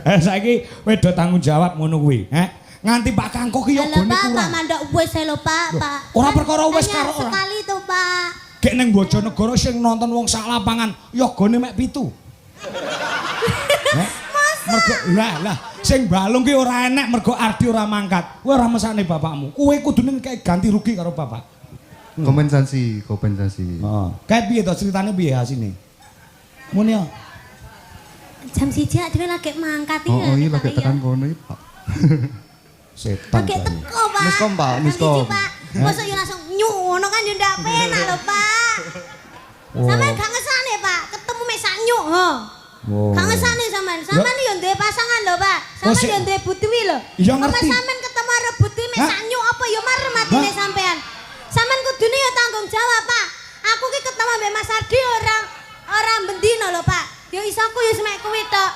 Eh, saiki wedo tanggung jawab ngono kuwi, eh? Nganti Pak Kangko ki Halo, yogane Pak, Pak kurang. Mandok wis lho, Pak, Pak. Ora Kan perkara wis hanya karo ora. sekali tuh, Pak. Gek ning Bojonegoro sing nonton wong sak lapangan, yogane mek 7. Eh? Mergo lah lah sing balung ki ora enek mergo Ardi ora mangkat. Kowe ora mesakne bapakmu. Kowe kudune kayak ganti rugi karo bapak. Kompensasi, kompensasi. Heeh. Kayak piye to ceritane, piye asine? Muni ya. Jam 1 dhewe lagi mangkat iki. Oh, iya lagi tekan kono iki, Pak. Setan. Lagi Tadi. teko, Pak. Miskom, Pak, Jam miskom. 1, Pak. Mosok yo langsung nyuk ngono kan yo ndak penak lho, Pak. Oh. Sampeyan gak ngesane, Pak. Ketemu mek sak nyuk, ho. Oh. Gak ngesane sampean. Sampean yo duwe pasangan lho, Pak. Sampean yo duwe Budwi lho. Iya, Apa ngerti. sampean ketemu karo Budwi mek Hah? sak nyuk apa yo marem atine Hah? sampean? Sampean kudune yo tanggung jawab, Pak. Aku ki ketemu ambek Mas Ardi ora ora bendino lho, Pak. Yo isoku yo semek kuwi tok.